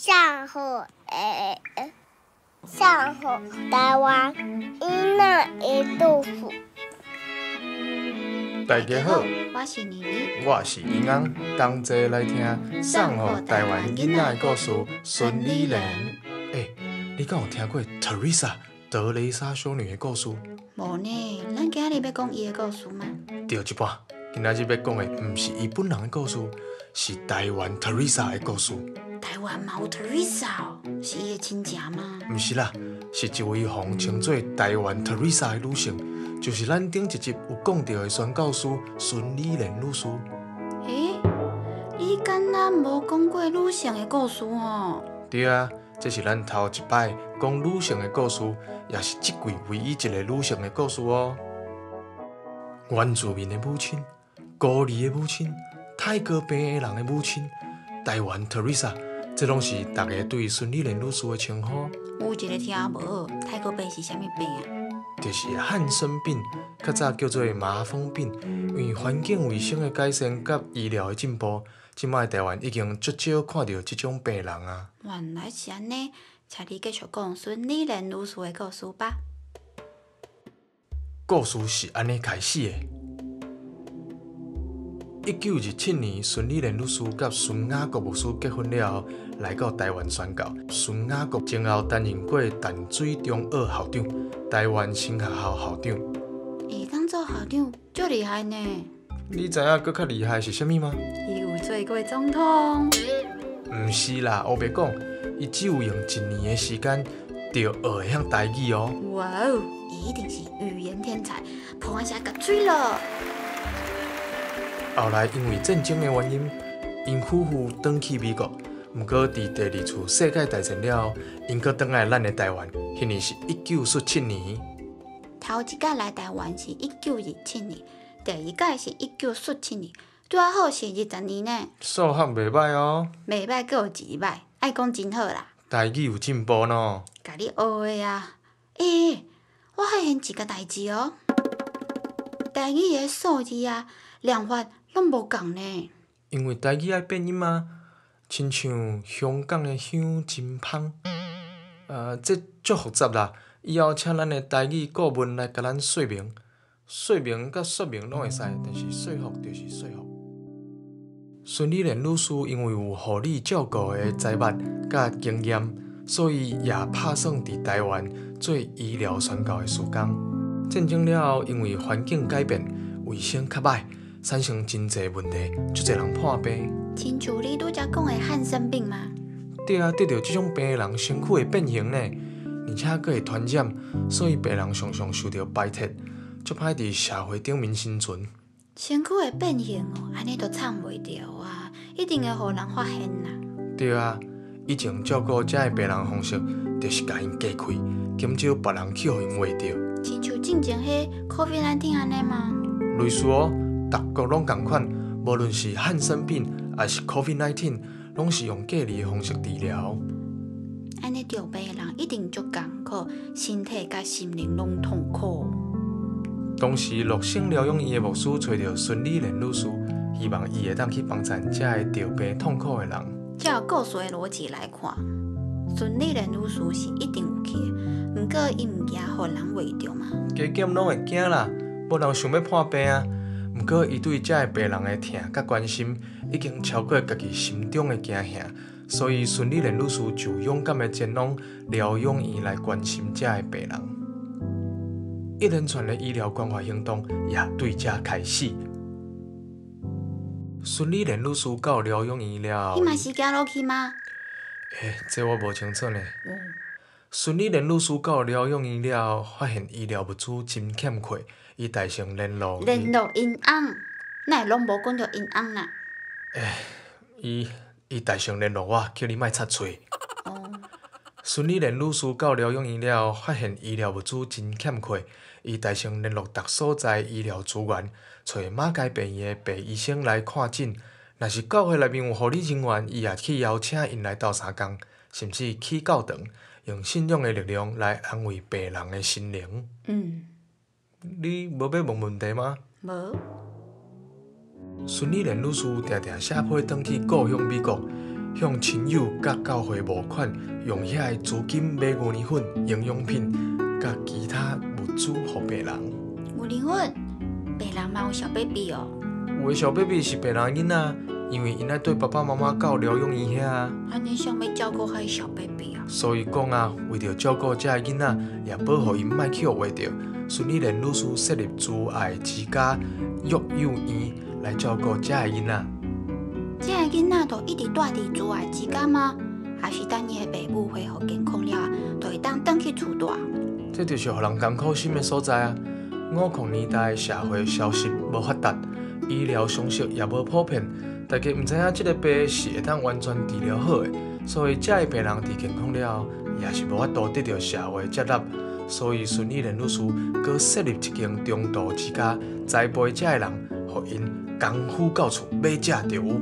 上好欸，上好台灣囡仔的故事。大家好，我是妮妮，我是英翁，同齊來聽送予台灣囡仔的故事。孫理蓮，欸，你敢有聽過 Teresa 德蕾莎修女的故事？無呢，咱今日欲講伊的故事嗎？對一半，今仔日欲講的毋是伊本人的故事，是台灣 Teresa 的故事。台灣嘛有 Teresa 哦，是伊的親情嗎？毋是啦，是一位予人稱做台灣 Teresa 的女性，就是咱頂一集有講著的宣教師孫理蓮女士。欸，你敢若無講過女性的故事哦？對啊，這是咱頭一擺講女性的故事，也是這季唯一一个女性的故事哦。原住民的母親，孤兒的母親，泰國病的人的母親，台灣 Teresa，這攏是逐家對孫理蓮女士的稱呼。有一个聽無？泰國病是啥物病啊？就是漢生病，較早叫做麻風病。因為環境衛生的改善佮醫療的進步，這擺台灣已經足少看著這種病人啊。原來是按呢，請你繼續講孫理蓮女士的故事吧。故事是按呢開始的。1927年，孫理蓮女士佮孫雅各牧師結婚了後，來到台灣宣教。孫雅各前後擔任過淡水中學校長、台灣神學校校長。會當做校長，足厲害呢！你知影閣較厲害是啥物嗎？伊有做過總統。毋是啦，烏白講，伊只有用一年的時間就學會曉台語哦。哇哦，伊一定是語言天才，破案聲共吹了。後來因為戰爭的原因，𪜶夫婦轉去美國。毋過佇第二次世界大戰了後，𪜶閣轉來咱的台灣。彼年是1947年。頭一擺來台灣是1927年，第二擺是1947年，拄仔好是20年呢。數學袂䆀哦。袂䆀，閣有一擺，愛講真好啦。台語有進步喏。共你學的啊！欸，我發現一个代誌哦，台語的數字啊、念法攏無仝呢。因為台語愛變音啊，親像香港的香真芳，這足複雜啦。以後請咱的台語顧問來共咱說明，說明佮說明攏會使，但是說服就是說服。孫理蓮女士因為有護理照顧的才捌佮經驗，所以也拍算佇台灣做醫療宣教的事工。戰爭了後，因為環境改變，衛生較䆀，產生真濟問題，足濟人破病。親像你拄才講的漢生病嗎？對啊，得著這種病的人身軀會變形呢，而且閣會傳染，所以病人常常受著排斥，足歹佇社會頂面生存。身軀會變形哦，按呢就藏袂牢啊，一定會予人發現啦。對啊，以前照顧遮的病人方式，就是共𪜶隔開，減少別人去予𪜶畫著。親像進前彼 COVID-19 按呢嗎？類似哦，逐國攏仝款，無論是漢生病抑是 COVID-19，攏是用隔離的方式治療。按呢著病的人一定足艱苦，身體佮心靈攏痛苦。當時樂生療養院的牧師揣著孫理蓮女士，希望伊會當去幫贊遮个著病痛苦的人。照故事的邏輯來看，孫理蓮女士是一定有去的，毋過伊毋驚予人畫著嗎？加減攏會驚啦，無人想欲破病啊。毋過伊對遮个病人的疼佮關心，已經超過家己心中的驚嚇，所以孫理蓮女士就勇敢的前往療養院來關心遮个病人。一連串的醫療關懷行動也對遮開始。孫理蓮女士到療養院了後，伊嘛是行路去嗎？欸，這我無清楚呢。孫理蓮女士到療養院了後，發現醫療物資真欠缺，伊大聲聯絡聯絡𪜶翁，哪會攏無講著𪜶翁啦？伊大聲聯絡我，叫你莫插喙。哦。孫理蓮女士到療養院了後，發現醫療物資真欠缺，伊大聲聯絡逐所在醫療資源，揣馬偕病院的白醫生來看診。若是教會內面有護理人員，伊也去邀請𪜶來鬥相共，甚至去教堂，用信仰的力量來安慰病人的心靈。你無欲問問題嗎？無。孫理蓮女士定定寫批轉去故鄉美國，向親友佮教會募款，用遐的資金買牛奶粉、營養品佮其他物資予病人。牛奶粉，病人嘛有小 baby 哦。有的小 baby 是病人囡仔，因為𪜶愛綴爸爸媽媽到療養院遐啊。按呢，誰欲照顧彼个小 baby 啊？所以講啊，為著照顧這个囡仔，也保護𪜶莫去予畫著，孫理蓮女士設立慈愛之家育幼院來照顧這个囡仔。這个囡仔都一直蹛佇慈愛之家嗎？還是等伊的爸母恢復健康了後，就會當轉去厝蹛？這就是予人艱苦心的所在啊！五零年代社會消息無發達，醫療常識也無普遍，大家毋知影這个病是會當完全治療好的，所以這个病人佇健康了後，也是無法度得著社會接納。所以孫理蓮女士閣設立一間中途之家，栽培這个人，予𪜶功夫到厝，欲食就有。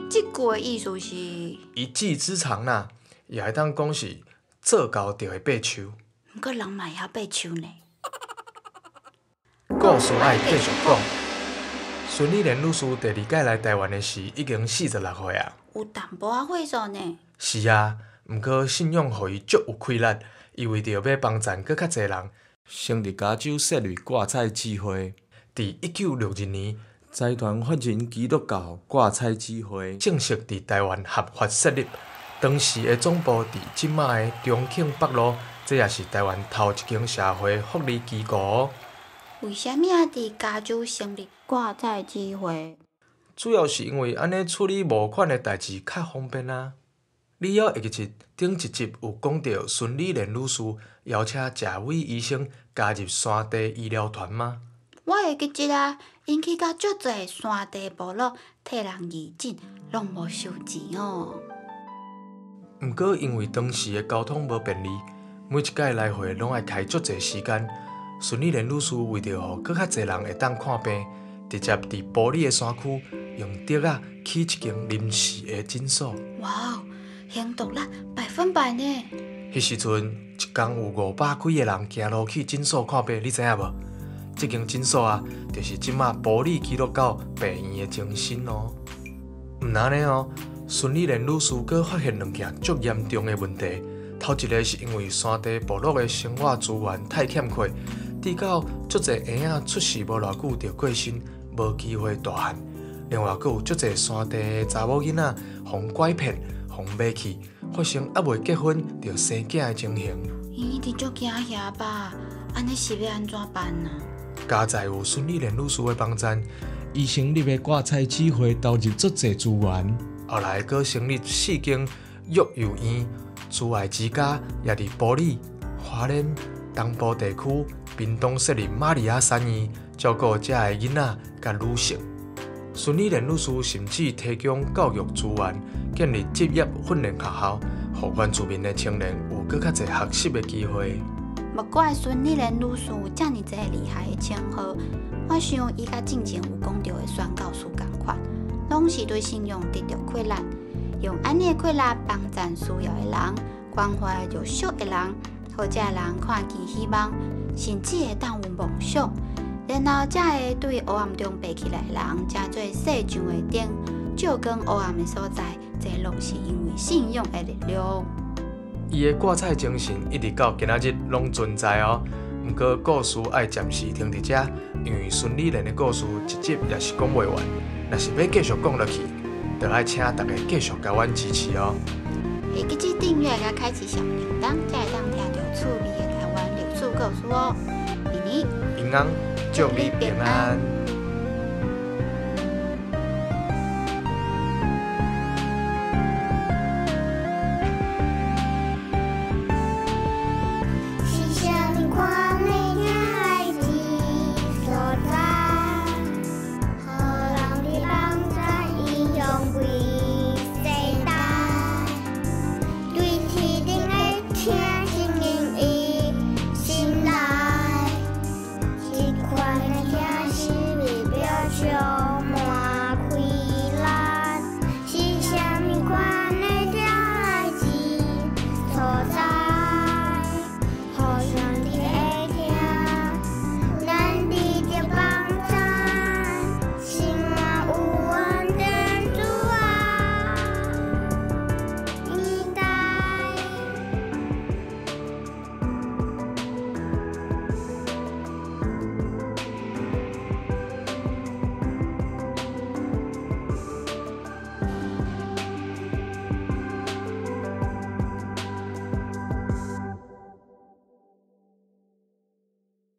這句的意思是？一技之長啦，也會當講是做到就會爬樹。毋過人嘛會曉爬樹呢。故事愛繼續講。孫理蓮女士第二擺來台灣的時，已經46歲啊。有淡薄仔歲數呢。是啊，毋過信仰予伊足有氣力，伊為著欲幫贊閣較濟人，先佇加州設立掛彩姊會。佇1962年，財團法人基督教掛彩姊會正式佇台灣合法設立。當時的總部佇這馬的中慶北路，這也是台灣頭一間社會福利機構哦。為啥物愛佇加州成立掛彩姊會？主要是因為按呢處理募款的代誌較方便啊。你猶會記得頂一集有講著孫理蓮女士邀請賈偉醫生加入山地醫療團嗎？我會記得啊，𪜶去到足濟山地部落替人義診，攏無收錢哦。毋過因為當時的交通無便利，每一擺來回攏愛開足濟時間。孫理蓮女士為著予閣較濟人會當看病，直接佇埔里的山區用竹仔起一間臨時的診所。哇哦，行動力100%呢！彼時陣一工有500幾個人行路去診所看病，你知影無？這間診所啊，就是這馬埔里基督教病院的前身哦。毋但按呢哦，孫理蓮女士閣發現兩件足嚴重的問題。頭一个是因為山地部落的生活資源太欠缺，致到足濟嬰仔出世無偌久就過身，無機會大漢。另外，閣有足濟山地的查某囡仔，予人拐騙、予人賣去，發生猶未結婚就生囝的情形。𪜶一定足驚嚇吧？按呢是欲按怎辦啊？佳哉有孫理蓮女士的幫贊，伊成立的掛彩姊會投入足濟資源，後來閣成立四間育幼院、慈愛之家，也佇埔里、花蓮、東部地區、屏東設立瑪利亞山院，照顧遮的囡仔佮女性。孫理蓮女士甚至提供教育資源，建立職業訓練學校，予原住民的青年有閣較濟學習的機會。莫怪孫理蓮女士有遮爾濟厲害的稱號，我想伊佮進前有講著的宣教師仝款，攏是對信仰得著氣力，用按呢的氣力幫贊需要的人，關懷弱小的人，予這人看見希望，甚至會當有夢想，然後才會對黑暗中爬起來的人，成做世上的燈，照光黑暗的所在。這攏是因為信仰的力量。伊的掛彩精神一直到今仔日攏存在哦。毋過故事愛暫時停佇遮，因為孫理蓮的故事一集也是講袂完。若是欲繼續講落去，就愛請大家繼續共阮支持哦。會記得訂閱佮開啟小鈴鐺，才會當聽著趣味的台灣歷史故事哦。明年平安，祝你平安。